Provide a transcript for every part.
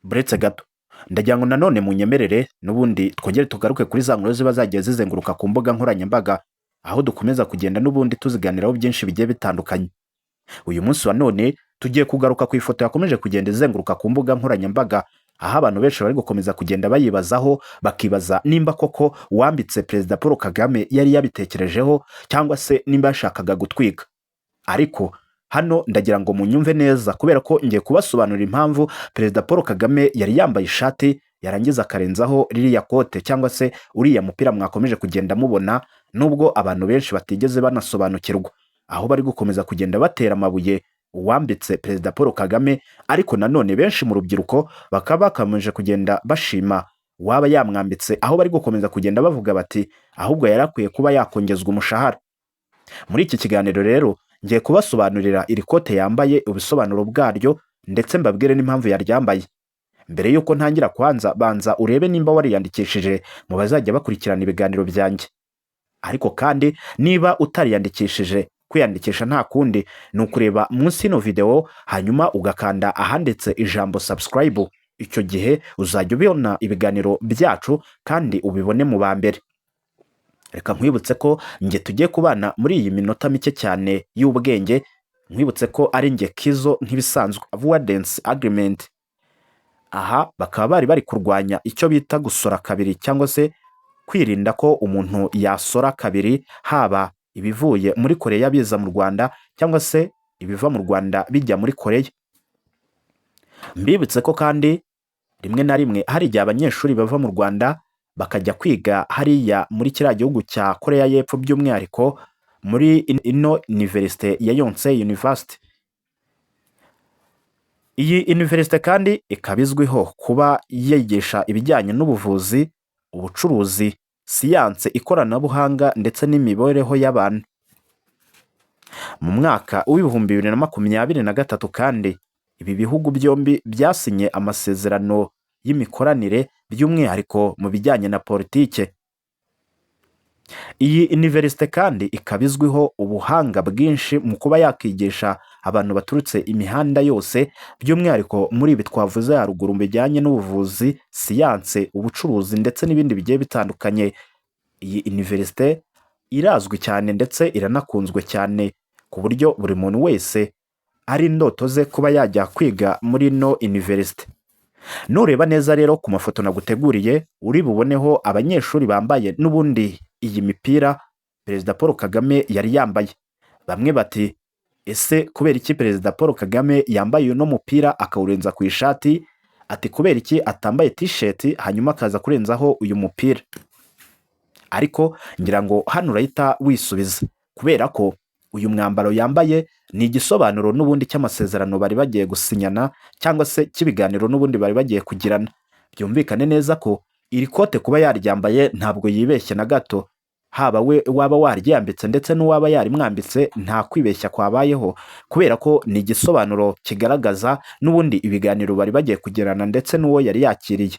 Buretse gato, ndagira ngo nanone munyemerere n'ubundi twongere tugaruke kuri za nkuru ziba zagiye zizenguruka ku mbuga nkoranyambaga, aho dukomeza kugenda n'ubundi tuziganiraho byinshi bigiye bitandukanye. Uyu munsi wa none tugiye kugaruka ku ifoto yakomeje kugenda izenguruka ku mbuga nkoranyambaga, aho abantu benshi bari gukomeza kugenda bayibazaho, bakibaza nimba koko uwambitse Perezida Paul Kagame yari yabitekerejeho cyangwa se nimba yashakaga gutwika. Ariko hano ndagira ngo munyumve neza, kubera ko ngiye kubasobanurira impamvu Perezida Paul Kagame yari yambaye ishati, yarangiza akarenzaho ririya kote cyangwa se uriya mupira mwakomeje kugenda mubona, nubwo abantu benshi batigeze banasobanukirwa, aho bari gukomeza kugenda batera amabuye uwambitse Perezida Paul Kagame. Ariko nanone benshi mu rubyiruko bakaba bakomeje kugenda bashima uwaba yamwambitse, aho bari gukomeza kugenda bavuga bati ahubwo yari akwiye kuba yakongezwa umushahara. Muri iki kiganiro rero ngiye kubasobanurira iri kote yambaye, ubusobanuro bwaryo, ndetse mbabwire n'impamvu yaryambaye. Mbere y'uko ntangira, kwanza banza urebe nimba wariyandikishije mu bazajya bakurikirana ibiganiro byanjye. Ariko kandi niba utariyandikishije, kwiyandikisha nta kundi ni ukureba munsi y'ino videwo, hanyuma ugakanda ahanditse ijambo "subscribe". Icyo gihe uzajya ubona ibiganiro byacu kandi ubibone mu ba mbere. Reka nkwibutse ko njye tugiye kubana muri iyi minota mike cyane y'ubwenge, nkwibutse ko ari njye Kizo nk'ibisanzwe. Avoidance Agreement, aha bakaba bari kurwanya icyo bita gusora kabiri, cyangwa se kwirinda ko umuntu yasora kabiri, haba ibivuye muri Koreya biza mu Rwanda cyangwa se ibiva mu Rwanda bijya muri Koreya. Mbibutse ko kandi rimwe na rimwe hari igihe abanyeshuri bava mu Rwanda bakajya kwiga hariya muri kiriya gihugu cya Koreya y'Epfo, by'umwihariko muri ino Université ya Yonsei University. Iyi université kandi ikaba izwiho kuba yigisha ibijyanye n'ubuvuzi, ubucuruzi, siyanse, ikoranabuhanga ndetse n'imibereho y'abantu. Mu mwaka w'2023 kandi ibi bihugu byombi byasinye amasezerano y'imikoranire, by'umwihariko mu bijyanye na politike. Iyi université kandi ikaba izwiho ubuhanga bwinshi mu kuba yakigisha abantu baturutse imihanda yose, by'umwihariko muri ibi twavuze haruguru bijyanye n'ubuvuzi, siyanse, ubucuruzi ndetse n'ibindi bigiye bitandukanye. Iyi université irazwi cyane ndetse iranakunzwe cyane, ku buryo buri muntu wese ari indoto ze kuba yajya kwiga muri ino université. Nureba neza rero ku mafoto naguteguriye, uri buboneho abanyeshuri bambaye n'ubundi iyi mipira Perezida Paul Kagame yari yambaye. Bamwe bati: "Ese kubera iki Perezida Paul Kagame yambaye uno mupira akawurenza ku ishati?" Ati: "Kubera iki atambaye t-shirt hanyuma akaza kurenzaho uyu mupira?" Ariko ngira ngo hano urahita wisubiza, kubera ko uyu mwambaro yambaye ni igisobanuro n'ubundi cy'amasezerano bari bagiye gusinyana, cyangwa se cy'ibiganiro n'ubundi bari bagiye kugirana. Byumvikane neza ko iri kote kuba yaryambaye ntabwo yibeshye na gato, haba we waba waryambitse ndetse n'uwaba yarimwambitse, nta kwibeshya kwabayeho, kubera ko ni igisobanuro kigaragaza n'ubundi ibiganiro bari bagiye kugirana ndetse n'uwo yari yakiriye.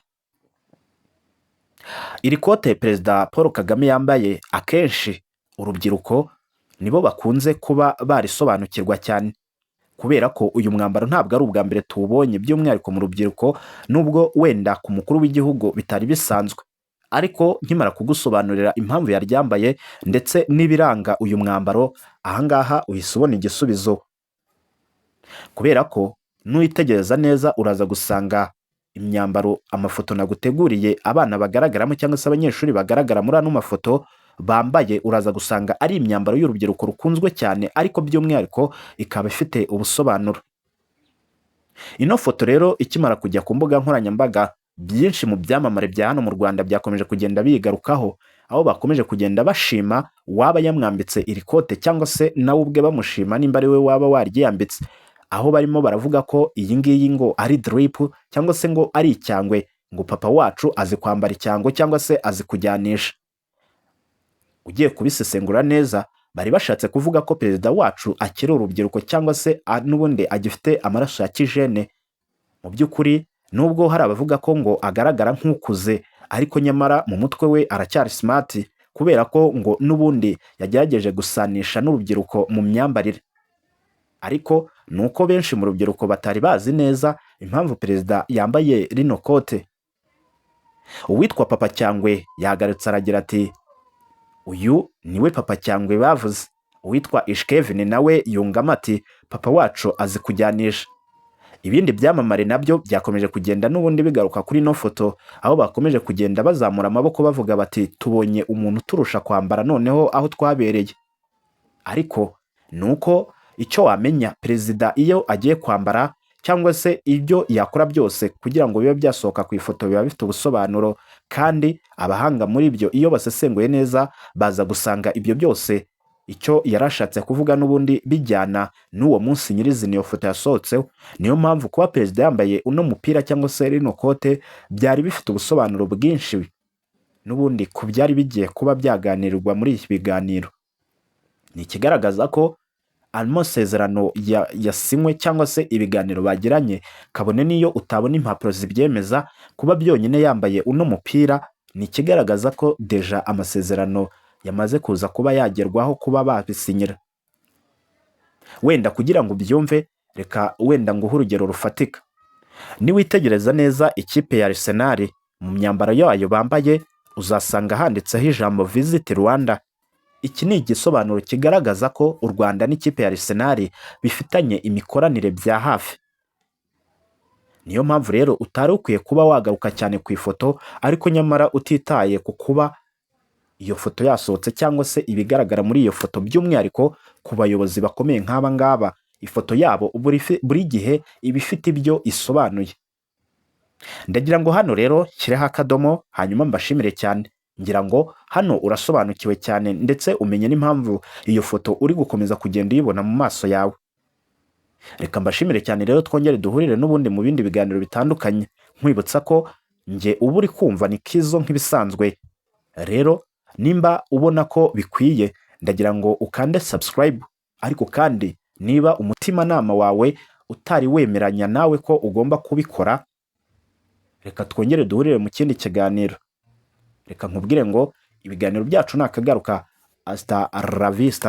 Iri kote Perezida Paul Kagame yambaye, akenshi urubyiruko nibo bakunze kuba barisobanukirwa cyane, kubera ko uyu mwambaro ntabwo ari ubwa mbere tuwubonye, by'umwihariko mu rubyiruko, nubwo wenda ku mukuru w'igihugu bitari bisanzwe. Ariko nkimara kugusobanurira impamvu yaryambaye ndetse n'ibiranga uyu mwambaro, ahangaha uhise ubona igisubizo, kubera ko nuwitegereza neza uraza gusanga imyambaro, amafoto naguteguriye, abana bagaragaramo cyangwa se abanyeshuri bagaragara muri ano mafoto bambaye, uraza gusanga ari imyambaro y'urubyiruko rukunzwe cyane, ariko by'umwihariko ikaba ifite ubusobanuro. Ino foto rero ikimara kujya ku mbuga nkoranyambaga, byinshi mu byamamare bya hano mu Rwanda byakomeje kugenda bigarukaho, aho bakomeje kugenda bashima uwaba yamwambitse iri kote, cyangwa se nawe ubwe bamushima nimba ari we waba waryiyambitse, aho barimo baravuga ko iyi ngiyi ngo ari drip, cyangwa se ngo ari icyangwe, ngo papa wacu azi kwambara icyangwe cyangwa se azi kujyanisha. Ugiye kubisesengura neza, bari bashatse kuvuga ko perezida wacu akiri urubyiruko, cyangwa se n'ubundi agifite amaraso ya kijene. Mu by'ukuri, nubwo hari abavuga ko ngo agaragara nk'ukuze, ariko nyamara mu mutwe we aracyari smart, kubera ko ngo n'ubundi yagerageje gusanisha n'urubyiruko mu myambarire. Ariko ni uko benshi mu rubyiruko batari bazi neza impamvu perezida yambaye rino kote. Uwitwa Papa Cyangwe yagarutse aragira ati: "Uyu niwe Papa Cyangwe bavuze." Uwitwa Ishkevin nawe yungamo ati: "Papa wacu azi kujyanisha." Ibindi byamamare nabyo byakomeje kugenda n'ubundi bigaruka kuri ino foto, aho bakomeje kugenda bazamura amaboko bavuga bati: "Tubonye umuntu uturusha kwambara noneho aho twabereye." Ariko ni uko icyo wamenya, perezida iyo agiye kwambara cyangwa se ibyo yakora byose kugira ngo bibe byasohoka ku ifoto, biba bifite ubusobanuro, kandi abahanga muri byo iyo basesenguye neza baza gusanga ibyo byose icyo yari ashatse kuvuga n'ubundi bijyana n'uwo munsi nyirizina iyo foto yasohotseho. Niyo mpamvu kuba perezida yambaye uno mupira cyangwa se rino kote byari bifite ubusobanuro bwinshi n'ubundi ku byari bigiye kuba byaganirwa muri iki biganiro. Ni ikigaragaza ko amasezerano yasinywe cyangwa se ibiganiro bagiranye, kabone n'iyo utabona impapuro zibyemeza, kuba byonyine yambaye uno mupira ni ikigaragaza ko déjà amasezerano yamaze kuza kuba yagerwaho, kuba babisinyira. Wenda kugira ngo ubyumve, reka wenda nguhe urugero rufatika. Niwitegereza neza ikipe ya Arsenal, mu myambaro yayo bambaye uzasanga handitseho ijambo "Visit Rwanda". Iki ni igisobanuro kigaragaza ko u Rwanda n'ikipe ya Arsenal bifitanye imikoranire bya hafi. Niyo mpamvu rero utari ukwiye kuba wagaruka cyane ku ifoto, ariko nyamara utitaye ku kuba iyo foto yasohotse cyangwa se ibigaragara muri iyo foto, by'umwihariko ku bayobozi bakomeye nk'aba ngaba, ifoto yabo buri gihe iba ifite ibyo isobanuye. Ndagira ngo hano rero nshyireho akadomo, hanyuma mbashimire cyane. Ngira ngo hano urasobanukiwe cyane, ndetse umenye n'impamvu iyo foto uri gukomeza kugenda uyibona mu maso yawe. Reka mbashimire cyane rero, twongere duhurire n'ubundi mu bindi biganiro bitandukanye. Nkwibutsa ko njye uba uri kumva ni Kizo nk'ibisanzwe. Rero nimba ubona ko bikwiye, ndagira ngo ukande subscribe, ariko kandi niba umutimanama wawe utari wemeranya nawe ko ugomba kubikora, reka twongere duhurire mu kindi kiganiro. Reka nkubwire ngo ibiganiro byacu ni akagaruka. Hasta la vista.